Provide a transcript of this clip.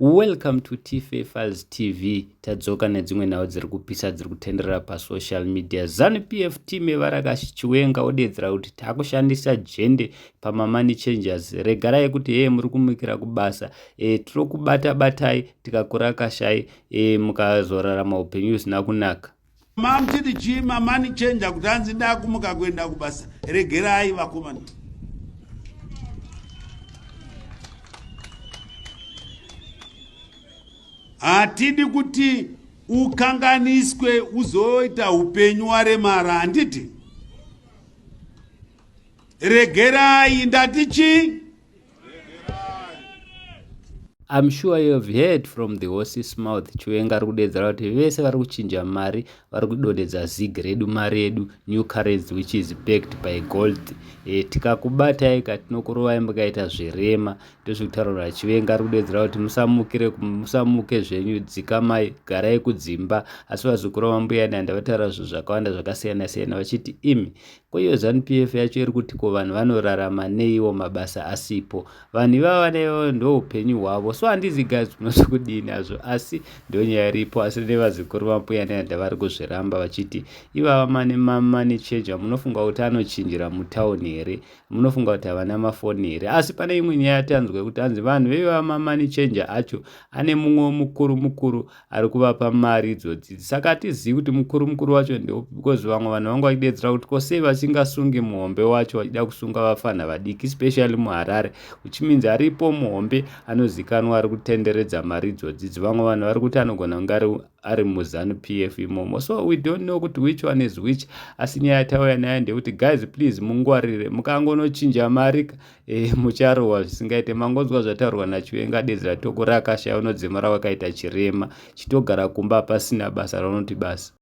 Welcome to Tife Files TV. Tadzoka nedzimwe nhau dziri kupisa dziri kutenderera pasocial media. Zanu PF team yevarakashi Chiwenga odeedzera kuti takushandisa jende pamamoney changers. Regarai kuti hee muri kumukira kubasa. E, tirokubata batai tikakurakashai e, mukazorarama upenyu husina kunaka. Mamtiti chii mamani changer kuti hanzi ndakumuka kuenda kubasa regerai vakomana. Hatidi kuti ukanganiswe uzoita upenyu waremara handiti? Regerai ndati chii? I'm sure you have heard from the horse's mouth. Chiwenga ari kudeedzera kuti vese vari kuchinja mari vari kudonhedza zig redu mari yedu new currency which is backed by gold. E, tikakubatai ka tinokurovai mukaita zvirema ndozvikutaura Chiwenga ari kudeedzera kuti musamukire musamuke zvenyu dzikamai garai kudzimba asi vazukuru vambuya nanda vataura zvinhu zvakawanda zvakasiyana siyana vachiti imi Ko iyo Zanu PF yacho iri kuti ko vanhu vanorarama neiwo mabasa asipo. Vanhu ivava naivo ndoupenyu hwavo. So handizi guys munoti kudini hazvo asi ndonyaya iripo asi nevazukuru vambuya nehanda vari kuzviramba vachiti ivava mane mamani change munofunga kuti anochinjira mutown here munofunga kuti havana mafoni here asi pane imwe nyaya yatanzwa yekuti hanzi vanhu veivava mamani changer acho ane mumwe mukuru mukuru ari kuvapa mari idzodzi saka hatizivi kuti mukuru mukuru wacho ndeupi because vamwe vanhu vanga vachidedzera kuti ko sei vasingasungi muhombe wacho vachida kusunga vafana vadiki especially muharare which means aripo muhombe anozikanwa ari kutenderedza mari idzodzidzi vamwe vanhu vari kuti anogona kunge ari ari muzanu p f imomo so we don't know kuti which one is which asi nyaya yatauya nayo ndeyekuti guys please mungwarire mukangonochinja mari Eh, mucharohwa zvisingaite mangonzwa zvataurwa nachiwenga dedzera toko rakashaya unodzimara wakaita chirema chitogara kumba pasina basa raunoti basa.